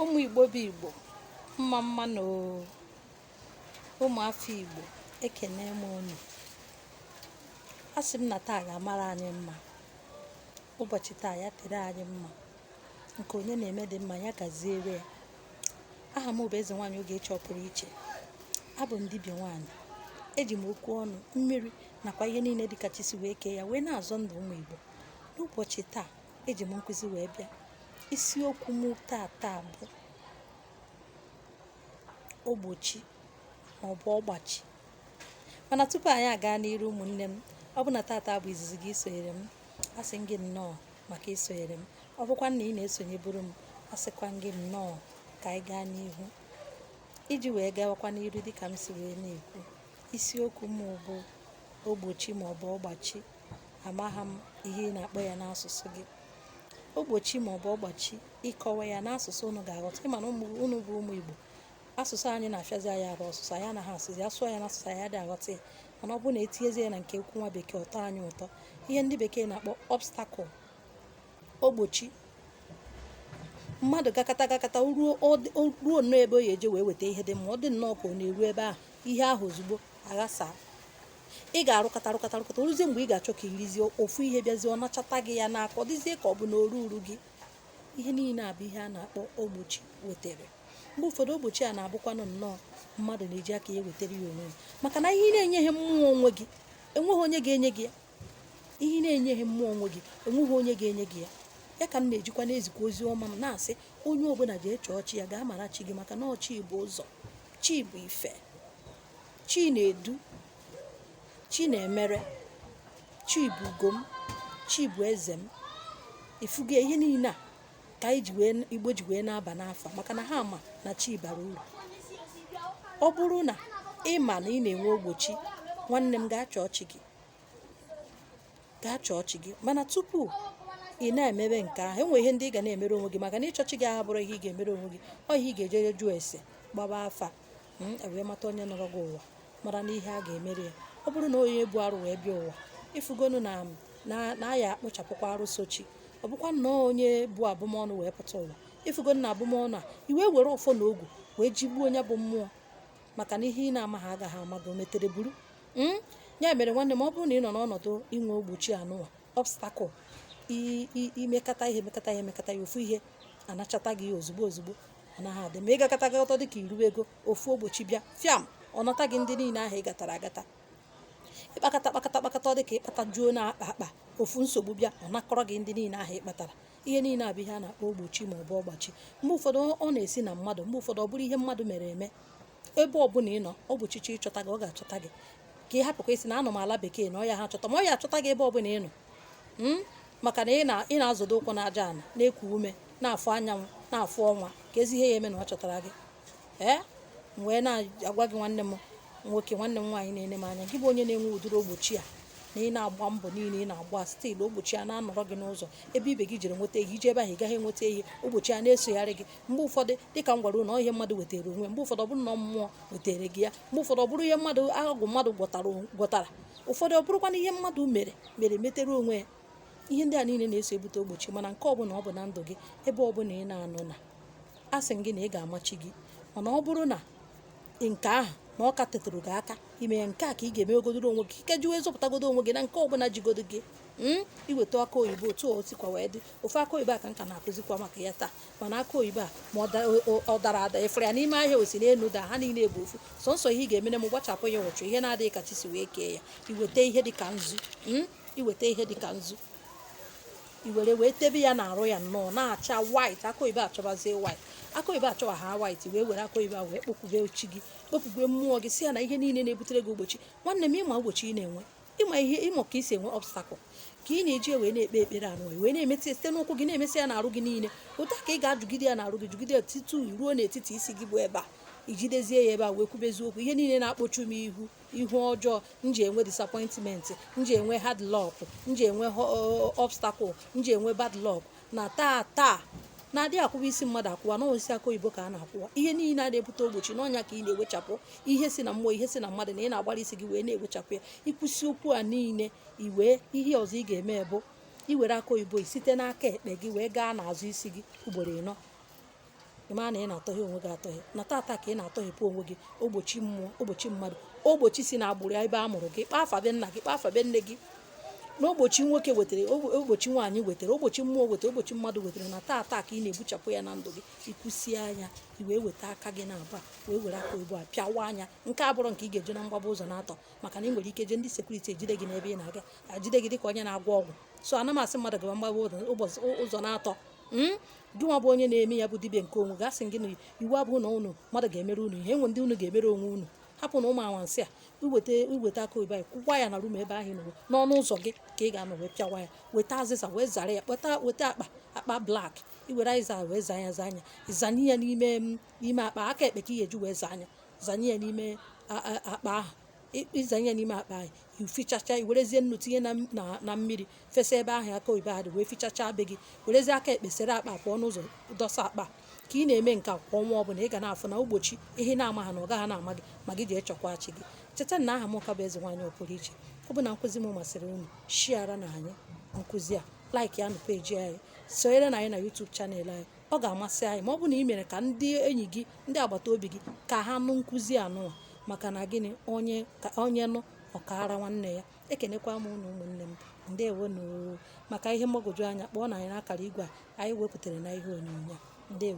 Ụmụ Igbo bụ Igbo, mma mma nụ o. Ụmụafọ Igbo, ekene m unu. Asị m na taa ga-amara anyị mma. Ụbọchị taa ya tere anyị mma. Nke onye na-eme dị mma ya gaziere ya. Aha m bụ Eze Nwaanyị Ogechi Ọpụrụ Iche. Abụ m dibịa nwaanyị. Eji m okwu ọnụ, mmiri nakwa ihe niile dịka chi si wee kee ya wee na-azọ ndụ ụmụ Igbo. N'ụbọchị taa, eji m nkụzi wee bịa. Isiokwu m tata bụ ogbochi maọbụ ọgbachi. Mana tupu anyị aga n'iru ụmụnne m, ọ bụ na tata bụ izizi gị isonyere m, asị m gị nnọọ maka isonyere m. Ọ bụkwa na ị na-esonyeburu m, asịkwa m gị nnọọ ka anyị gaa n'ihu. Iji wee gawakwa n'iru dịka m si wee na-ekwu, isiokwu m bụ ogbochi maọbụ ọgbachi. Amaghị m ihe ị na-akpọ ya n'asụsụ gị. Ogbochi maọbụ ọgbachi, ịkọwa ya n'asụsụ unu ga-aghọta. Ịma na unu bụ ụmụ Igbo, asụsụ anyị na-afịazi anyị arụ ọsụsụ, anyị anaghị asụzi asụọ ya n'asụsụ anyị adịghị aghọta ya. Mana ọ bụrụ na etinyezie ya na nke okwu nwa bekee, ọ tọọ anyị ụtọ. Ihe ndị bekee na-akpọ obstacle, ogbochi. Mmadụ gakata gakata ruo nnọọ ebe ọ ya eje wee weta ihe dị mma, ọ dị nnọọ ka ọ na-eru ebe ahụ, ihe ahụ ozugbo aghasaa. Ị ga-arụkọta arụkọta arụkọta, oruzie mgbe ị ga-achọ ka irizie ofu ihe, bịazie ọ nachata gị ya n'aka, ọ dịzie ka ọ bụ na oru uru gị. Ihe niile a bụ ihe a na-akpọ ogbochi wetere. Mgbe ụfọdụ ogbochi a na-abụkwanụ nnọọ mmadụ na-eji aka ya ewetara ya onwe ya, maka na ihe ị na-enyeghị mmụọ onwe gị, enweghị onye ga-enye gị ya. Ihe ị na-enyeghị mmụọ onwe gị, enweghị onye ga-enye gị ya. Ya ka m na-ejikwa na-ezikwa ozi ọma m na-asị onye ọbụla jee chọọ chi ya, gaa mara chi gị, maka na ọ chi bụ ụzọ, chi bụ ife, chi na-edu, chi na-emere, chi bụ ugo m, chi bụ eze m. Ifugo ihe niile a ka anyị ji wee Igbo ji wee na-aba n'afa, maka na ha ma na chi bara uru. Ọ bụrụ na ị ma na ị na-enwe ogbochi, nwanne m, gaa chọọ chi gị, gaa chọọ chi gị. Mana tupu ị na-emebe nke ahụ, enwe ihe ndị ị ga na-emere onwe gị, maka na ịchọ chi gị ahụ bụrụ ihe ị ga-emere onwe gị. Ọ ihe ị ga-eje jụọ ese, gbaba afa, wee mata onye nọrọ gị ụwa, mara na ihe a ga-emere ya. Ọ bụrụ na onye bu arụ wee bịa ụwa, ifugonu na na ya akpụchapụkwa arụ sochi. Ọ bụkwa nnọọ onye bụ abụmọnụ wee pụta ụwa, ifugonu na abụmọnụ a, i wee were ọfọ na ogu wee jigbuo onye bụ mmụọ, maka na ihe ị na-amaghị agaghị ama gị, o metere buru. Ya mere nwanne m, ọ bụrụ na ị nọ n'ọnọdụ inwe ogbochi anụwa, obstacle, imekata ihe mekata ihe mekata ya, ofu ihe anachata gị ozugbo ozugbo, ọ naghị adị ma ị gakọta gakọta dị ka iruwe ego, ofu ogbochi bịa fiam, ọ nata gị ndị niile ahụ ị gatara agata. Ịkpakọta kpakọta kpakọta, ọ dị ka ịkpata juo na-akpa akpa, ofu nsogbu bịa, ọ nakọrọ gị ndị niile ahụ ị kpatara. Ihe niile a bụ ihe a na-akpọ ogbochi ma ọ bụ ọgbachi. Mgbe ụfọdụ ọ na-esi na mmadụ, mgbe ụfọdụ ọ bụrụ ihe mmadụ mere eme. Ebe ọbụla ị nọ, ogbochichi ịchọta gị, ọ ga-achọta gị. Ka ị hapụkwa isi na anọ m ala bekee na ọ ya ha achọta ma ọ ya achọta gị ebe ọbụla ị nọ, maka na ị na-azọdo ụkwụ n'aja ala, na-eku ume, na-afụ anyanwụ, na-afụ ọnwa, ka ezi ihe ya eme na ọ chọtara gị. Ee, m wee na-agwa gị, nwanne m nwoke, nwanne m nwaanyị na-ene m anya, gị bụ onye na-enwe ụdịrị ogbochi a, na ị na-agba mbọ niile ị na-agba, still ogbochi a na-anọrọ gị n'ụzọ. Ebe ibe gị jere nweta ihe, ije ebe ahụ ị gaghị enweta ihe, ogbochi a na-esogharị gị. Mgbe ụfọdụ, dịka m gwara unu, ihe mmadụ wetara onwe. Mgbe ụfọdụ ọ bụrụ na mmụọ wetara gị ya. Mgbe ụfọdụ ọ bụrụ ihe mmadụ, agwụ mmadụ gwọtara. Ụfọdụ ọ bụrụkwa na ihe mmadụ mere mere metere onwe ya. Ihe ndị a niile na-eso ebute ogbochi. Mana nke ọbụla ọ bụ na ndụ gị, ebe ọbụla ị na-anọ, na asị m gị na ị ga-amachi gị. Mana ọ bụrụ na nke ahụ na ọ ka tetụrụ gị aka ime ya, nke a ka ị ga-emegodoro onwe gị, ike ji wee zọpụtagodo onwe gị na nke ọbụla jigodo gị. Iweta aka oyibo otu o sikwa wee dị, ofu aka oyibo a ka nka na-akụzikwa maka ya taa. Mana aka oyibo a, ma ọ dara ada, efere ya n'ime ahịa, osi n'elu daa, ha niile bụ ofu. Sọnsọ ihe ị ga-emere m, gbachapụ ya ụchụ, ihe na-adịghị ka chi si wee kee ya. Iweta ihe dịka nzu, iweta ihe dịka nzu, i were wee tebe ya na-arụ ya nnọọ na-acha white. Aka oyibo achọbazie white, aka oyibo achọwa ha white. Wee were aka oyibo a wee kpọkwube chi gị, kpọkwube mmụọ gị, si ya na ihe niile na-ebutere gị ogbochi. Nwanne m, ịma ogbochi ị na-enwe, ịma ihe, ịma ka isi enwe obstacle, ka ị na-eji wee na-ekpe ekpere anụ, wee na-emesi site n'ụkwụ gị, na-emesi ya n'arụ gị niile. Otu a ka ị ga-ajụgide ya n'arụ gị, jụgide ya tutu ruo n'etiti isi gị bụ ebe a. Ijidezie ya ebe a wee kwubezi okwu: ihe niile na-akpọchu m ihu, ihu ọjọọ m ji enwe disappointment, m ji enwe hard luck, m ji enwe obstacle, m ji enwe bad luck, na taa taa na-adị akwụwa isi mmadụ akwụwa na osisi aka oyibo ka a na-akwụwa. Ihe niile a na-ebute ogbochi n'ọnya ka ị na-ewechapụ, ihe si na mmụọ, ihe si na mmadụ, na ị na-agbara isi gị wee na-ewechapụ ya. Ikwụsị okwu a niile, iwee ihe ọzọ ị ga-eme bụ iwere aka oyibo site n'aka ekpe gị wee gaa n'azụ isi gị ugboro 4. Ị mara na ị na-atọghị onwe gị atọghị. Na tata ka ị na-atọghịpụ onwe gị ogbochi mmụọ, ogbochi mmadụ, ogbochi si na agbụrụ ebe a mụrụ gị, kpaa afa be nna gị, kpaa afa be nne gị, na ogbochi nwoke wetara, ogbochi nwaanyị wetara, ogbochi mmụọ wetara, ogbochi mmadụ wetara. Na tata ka ị na-egbuchapụ ya na ndụ gị. Ikwusie anya, i wee weta aka gị na-abụọ, wee were aka oyibo a pịawa anya. Nke a bụrụ nke ị ga-eje na mgbaba ụzọ na-atọ, maka na ị nwere ike jee, ndị security ejide gị n'ebe ị na-aga, ajide gị dịka onye na-agwọ ọgwụ. So ana m asị mmadụ gaba mgbaba ụzọ na-atọ. Gị nwa bụ onye na-eme ya bụ dibịa nke onwe gị, asị gị na iwu abụghị na unu mmadụ ga-emere unu ihe enwe ndị unu ga-emere onwe unu. Hapụ na ụmụ anwansị a. Iweta aka oyibo anyị, kwụkwa ya na room ebe ahụ ị nọ, n'ọnụ ụzọ gị ka ị ga-anọ wee pịawa ya. Weta azịza wee zara ya, kpọta, weta akpa black, iwere azịza wee zaa ya, zaa anya, zanye ya n'ime akpa. Aka ekpe ka ị ga-eji wee zaa anya, zanye ya n'ime akpa ahụ. Ịzanye ya n'ime akpa ahụ, ifichacha, i werezie nnu tinye na mmiri, fesa ebe ahụ aka oyibo ahụ dị, wee fichacha be gị. Werezie aka ekpe sere akpa pụọ n'ụzọ, dọsa akpa. Ka ị na-eme nke a kwa ọnwa ọbụla, ị ga na-afụ na ụbọchị ihe na-ama ha na ọ gaghị na-ama gị ma gị jee chọkwa chi gị. Cheta na aha m ka bụ Eze Nwaanyị Ọpụrụ Iche. Ọ bụ na nkụzi m masịrị unu, share na anyị nkụzi a, like ya na page anyị, sonyere na anyị na YouTube channel anyị. Ọ ga-amasị anyị ma ọ bụ na ị mere ka ndị enyi gị, ndị agbata obi gị, ka ha nụ nkụzi anụwa. Maka na gịnị? Onye ka onye nụ, ọkara nwanne ya. Ekenekwa m unu, ụmụnne m. Ndewonu. Maka ihe mgbagwoju anya, kpọọ na anyị n'akara igwe a anyị wepụtara na ihe onyonyo a. Ndewo.